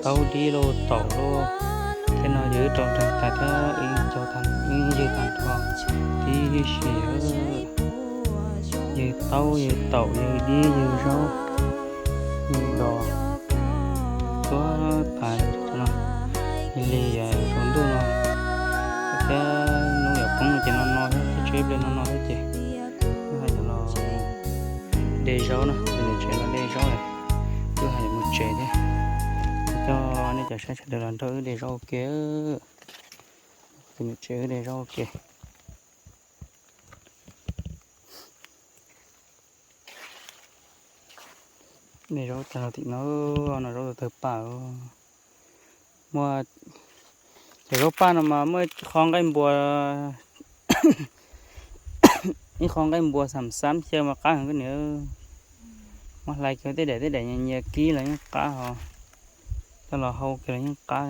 Taub dib lauj, taum lauj, tej no yog wb rau nreeg tas thiab wb cog tag, wb ywg tag nrho tib si. Ywg taub ywg taum ywg dib ywg zaub ywg dos tuag tas no. Lig lig saum ntuj no thiab hnub yuav poob no ces no no thiab, tsheb pliag no no thiab ces wb haj yam los de zaub na, tus niam tsev los de zaub lawm, wb haj yam mus tsev thiab. Coj nej cov saib sawv daws los nrog wb de zaub ua ke. Tus niam tsev wb de zaub ua ke. De zaub tag los tim no, no zaub tawg paj. Muaj cov zaub paj no mas muaj ib qho nqaij npua, ib qho nqaij npua xam xab xyaw mas qab heev koj niam. Muab hlais kiag tej daim tej daim nyias nyias kib los yeej qab hos, coj los hau kiag los yeej qab.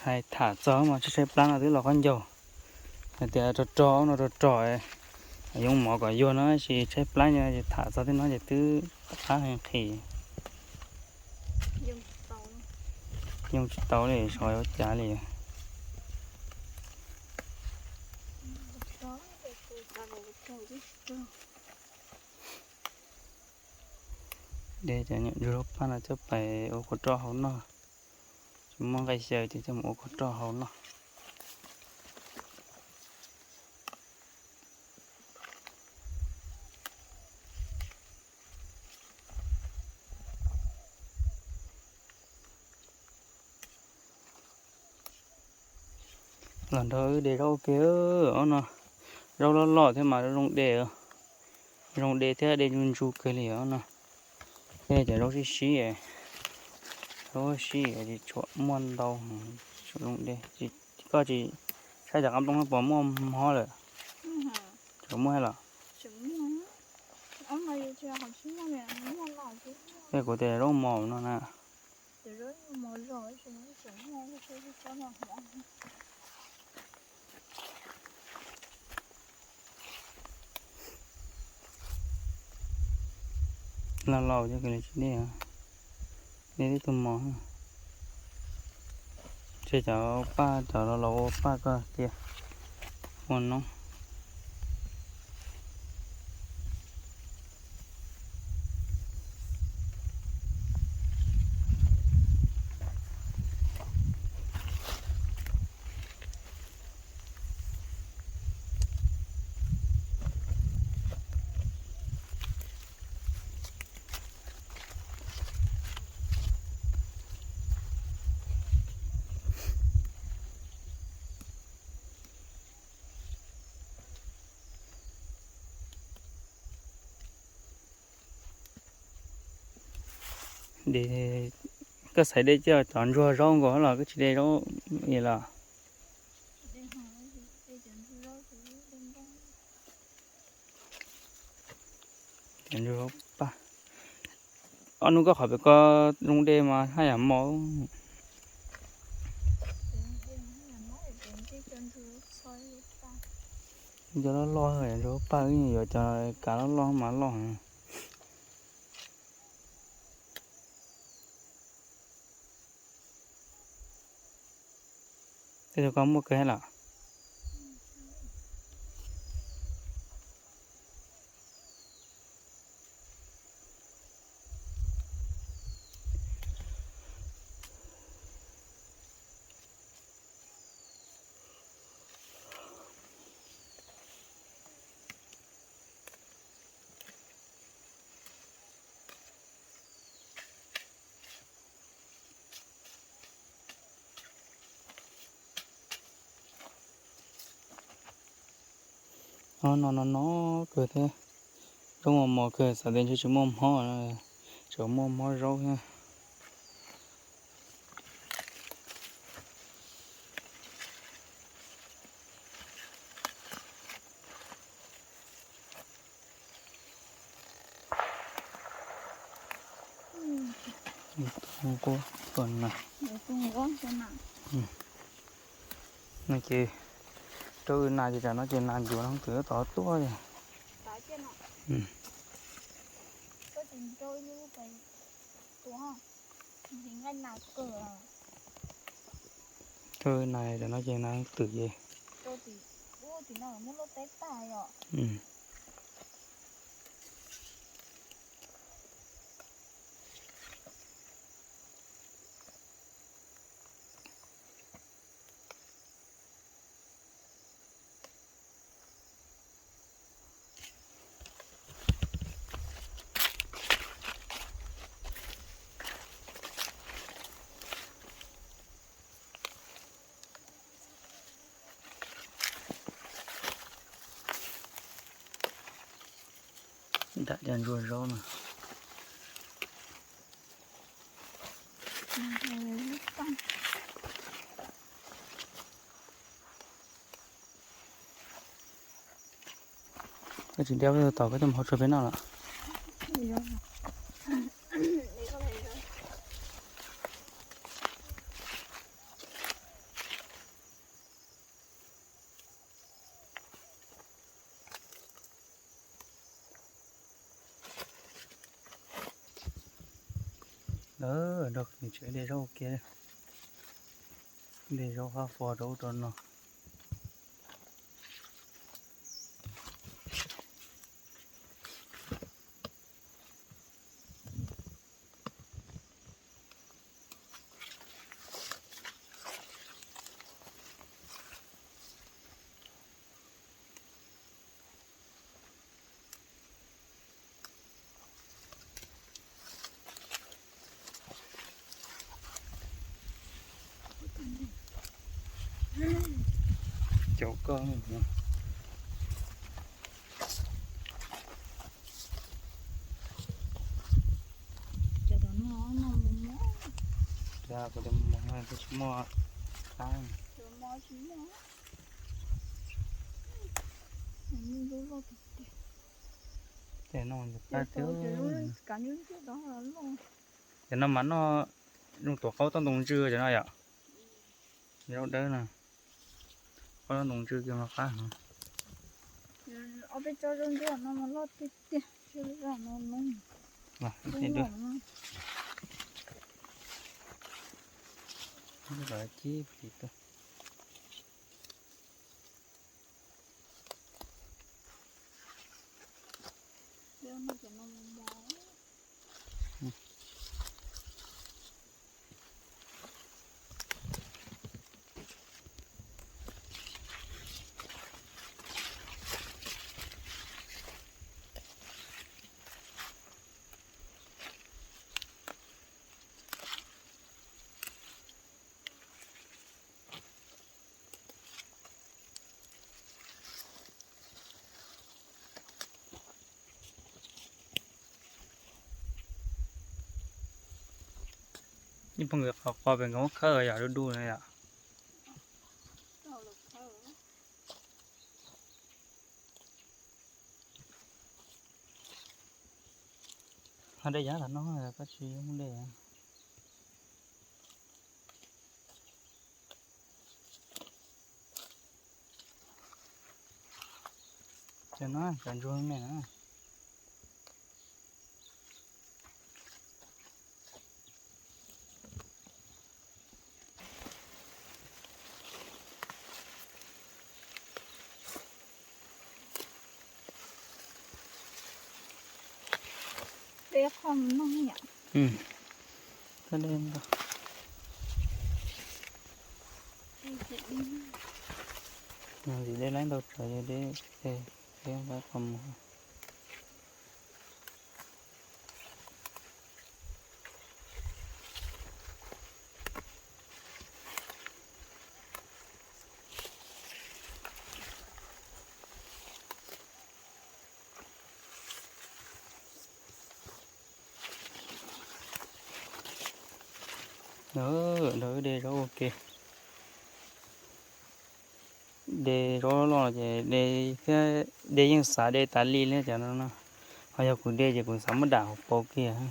Hais tham txog mas tsis tshaib plab no twb los qab ncaug. Hais tias rog rog no rog rog, yoo mov kom yuag no tab sis tshaib plab no ces tham txog tej no ces twb qab heev qhis. Yoo tsis tau li, sov yuav cas li. De cov nyuam ntsuag zaub paj no coj pais ua kua roj hau noj. Tsis muaj nqaij xyaw ces coj mus ua kua roj hau noj. Los nrog wb de zaub ua ke. Ob no zaub loj loj thiab mas zoo de, zoo de thiab de ntsu ntsu kawg li os no. Tej cov zaub sib sib, zaub sib tsis tshua muaj ntau, zoo de. Koj tsis saib cov qab nplooj no puas muaj mob lawm? Tseem muaj los? Tej kuv tias zaub mos no na. Los laus cov kws li tsis dej, dej tib tug mos. Tseg cov paj, cov los laus ua paj koj tiag, ua noob. De, koj xaiv de coj cov ntsuag zaub nkaus los koj tsis de zaub li los? Cov ntsuag zaub paj. Ob hnub koj qhov pem ko zoo de mas haj yam mos. Cov loj loj, ntsuag paj wb yuav cov kav loj loj mas loj. Tej tug koj muaj kawg los? No no no kawg thiab. Zaub mos mos kawg, xav tias ntshe tsis muaj mob, tseem muaj mob zaub thiab. Nquab, no ces rau nas ces tsam no ces nas ncuav no twb tod tuaj. Rau ib lub pais tua, nqaij nas kawg. Rau nas tam no ces nas twm ces. Rau tim, ub, tim no muab luaj teb tag yom. Nram cov ntsuag zaub no. Koj tsis diab peb tau tom koj coj mus hau tsua peb noj lawm. Lawv nrog nws tsev de zaub ua ke, de zaub qab fo rau ub rau no. Caum koj. Kuv tias mus tsis muaj qab. Ces no mas qab tiag. Ces no mas noj zoo tuav qaub toj ntoo ntswg ces no yom. Zaub dawb no, qaub toj ntoo ntswg kiag mas qab heev. Ob peb tsob zaub ntsuab no mas loj tiag tiag, zaub no no. Cib plis tuaj. Ib pog nkawd qhov qos pem nkawd muab khawb yom, du du na yom. Ho de yav tom no koj tsis muaj de. Cov no cov ntsuag me na. Dej qhov mus noj yom. Dej ntau. Ntxim dej laib ntau tsawv ces dej, dej nqa qhov mus. Nrog wb de zaub ua ke. De zaub loj ces de thiab, de yeej xav de tas li li cov no no. Ho yog kuv de ces kuv xav muab dam hauv paus kiag.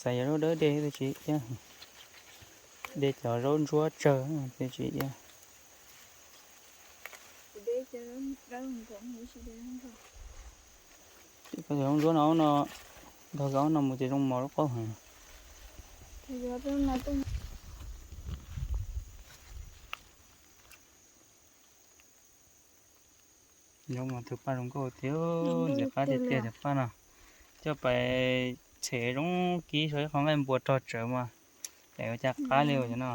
Xav yog zaub dawb de twb tsis iab, de cov zaub ntsuab tsawg twb tsis iab. Cov zaub ntsuab no no, nrog zaub no mus ces zoo mos lub qub heev. Zaub mos tus paj zoo nkauj tiag, ntxim qab tiag tiag cov paj no. Coj pais txhem zoo kib sau ib qho nqaij npua rog tsawv mas, ces ua cas qab li ua cov no.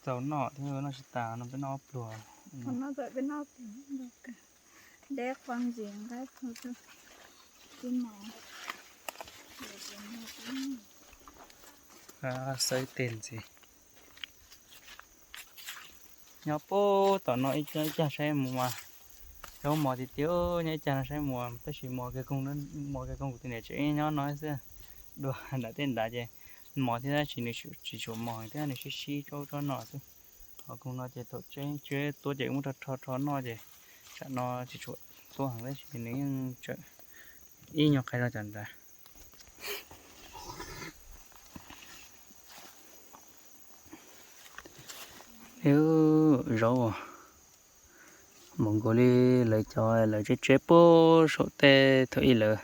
Txaus noj thiab, noj tsis tas no peb noj ob pluag. Xawb teg ntxiv. Nyob puag tom no ib cag saib mus mas zaub mos tiag tiag, nyob ib cag no saib mus tab sis mos kiag koog, mos kiag koog kuv tus niam tsev nyob no xwb. Dua nram tej nrad ces mos thiab tab sis nws tsis tshua mos thiab, nws sib sib tsob tsob no xwb. Ho koog no ces thaum tseeb tseeb tuab ces muab rho rho rho noj ces tsam no tsis tshua tuab heev tab sis nws yeej tseem ib nyuag qai zog cov nrad. Zaub mos nkaus li lawv cov lawv tseb tseb puag saum tej thaum ub lawv,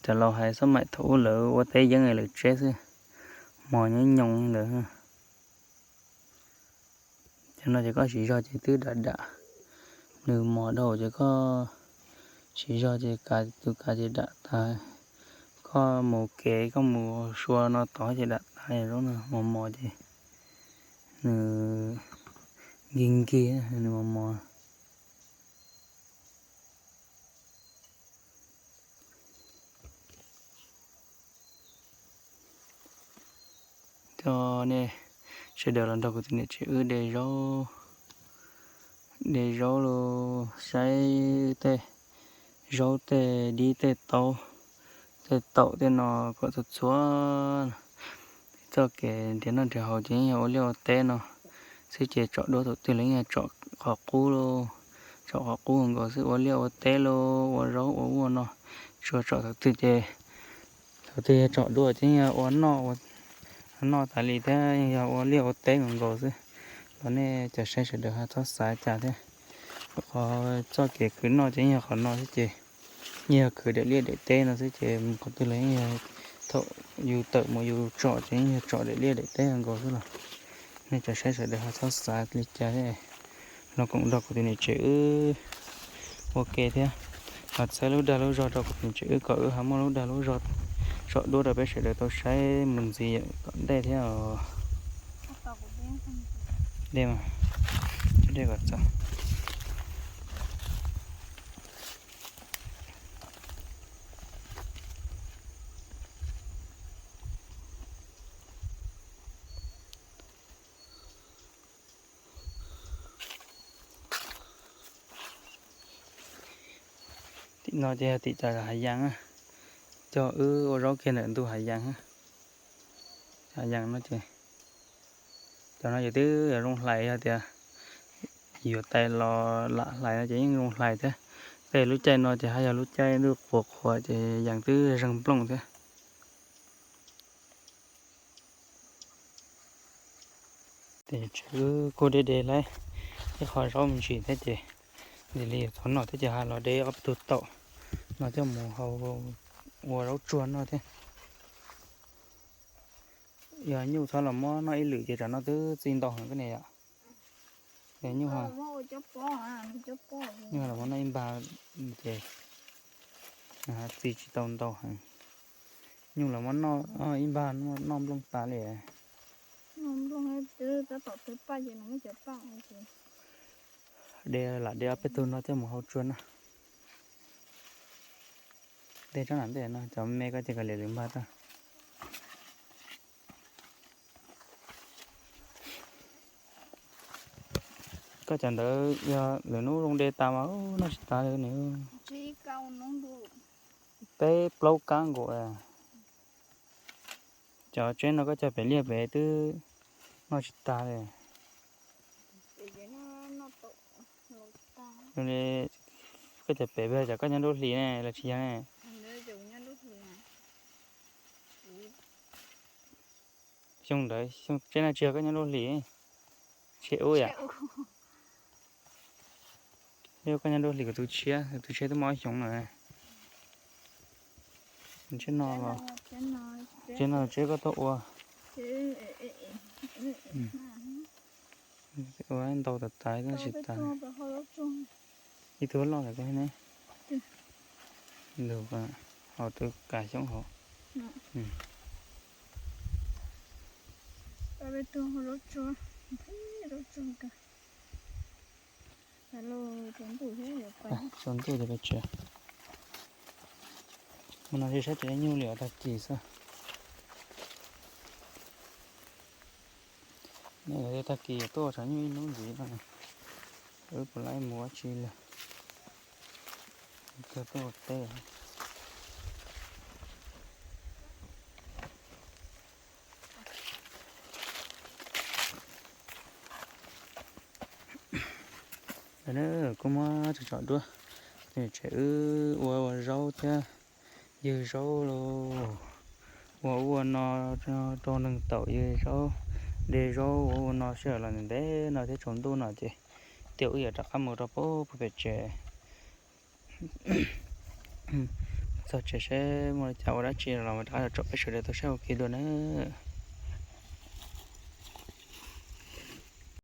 cov laus hais xab maim thaum ub lawv ua teb yeeb lawv tseb xwb, mos nyob nyoos ntawd. Cov no ces koj siv zog ces twb dam dam, nws mos dhau ces koj siv zog ces kav tus kav ces dam tas. Koj mus kev koj mus sua no tod ces dam tas, zaub no mos mos ces nws nkig nkig, nws mos mos. Coj nej sawv daws los nrog kuv tus niam tsev wb de zaub, de zaub los saib tej zaub tej dib tej taub tej taum tej no kom txhua txhua. Txoj kev nrhiav noj nrhiav haus ces yeej yog ua liaj ua teb no xwb ces tsom duab thaum twg los yeej yog tsom qhov qub, tsom qhov qub nkaus xwb, ua liaj ua teb los ua zaub ua ub ua no, tsuas tsom thaum twg ces thaum twg yog tsom duab ces yeej yog ua noj, noj tas li thiab yeej yog ua liaj ua teb nkaus nkaus xwb. Los nej cov saib sawv daws ho txhob xav cas thiab. Qhov txoj kev khwv noj ces yeej yog qhov no xwb ces yeej yog khwv daim liaj daim teb no xwb ces mus qhov twg los yeej yog thaum yus tawm mus yus tsom ces yeej yog tsom daim liaj daim teb nkaus xwb los nej cov saib sawv daws ho txhob xav li cas thiab. Los koom nrog kuv tus niam tsev wb ua ke thiab, ho txhawb lub dag lub zog rau kuv tus niam tsev wb kom wb ho muaj lub dag lub zog tsom duab rau peb sawv daws tau saib mus ntxiv kom ntej thiab os. Dej mas, dej kom txog. Tim no ces yog tim cov hav yas, cog wb ua zaub kiag ntawm ntug hav yas. Hav yas no ces cov no yus twb yuav zoo hlais, yog tias yuav tais los lam hlais no ces yeej zoo hlais thiab. Tej lub caij no ces haj yog lub caij ntuj qhuav qhuav ces yas twb zeeg nplooj thiab. Ces tsev wb kuj de de lawm ib qho zaub me ntsis thiab ces ntshe li yuav txog noj thiab ces ho los de ob tug taum no coj mus hau ua zaub tsuag noj thiab. Yog nyuj txhob los muab noj ib lwm ces tsam no twb txi ntau heev koj niam yom. Nyuj, nyuj los muab noj ib npag ces txi tsis tau ntau heev. Nyuj los muab noj ib npag noj nplooj tas li. De lam de ob peb tug no coj mus hau tsuag na. De tsob nram ntej no, cov me ko ces kav liam lwm npag tag. Koj cov ntawd yog lwm hnub zoo de tas mas noj tsis tas li nws. Peb plaub kab nkaus. Cov tsheb no koj cog pem liaj pem twb noj tsis tas li. Koj cov pem peb cov koj nyob nruab hlis ne los tsis yog ne? Xyoo ntawd xyoo tseb no tsis yog koj nyob nruab hlis, tseb ub yam. Yog koj nyob nruab hlis kuv tus tshiab, kuv tus tshiab twb muaj ob xyoos lawm. Tseb no los, tseb no tseb koj tuaj ua. Ua ntau tas tas tsis tas. Ib tug loj lawm koj ne. Ntug, hauv twb kav xyoob hauv. Tsaus ntuj ces peb tsev. Mus no tsis saib tsev nyuj li os, tag kis xwb. Nej tias tag kis tuaj tshav nyuj ib hnub ntxiv no, wb puas laib mus ua tsi li. Kawg tuaj ua teb. Kuj muab tsom tsom duab, tsev wb ua ua zaub thiab ywg zaub los, ua ub ua no rau neeg taum ywg zaub, de zaub ua ub ua no sij hawm los ntev ntev no thiab tsaus ntuj no ces tias wb yuav rov qab mus rau puag pem tsev. Txog tsev seb muaj li cas ua dab tsi los rov qab los tsom peb sawv daws tau saib ua ke dua nawb.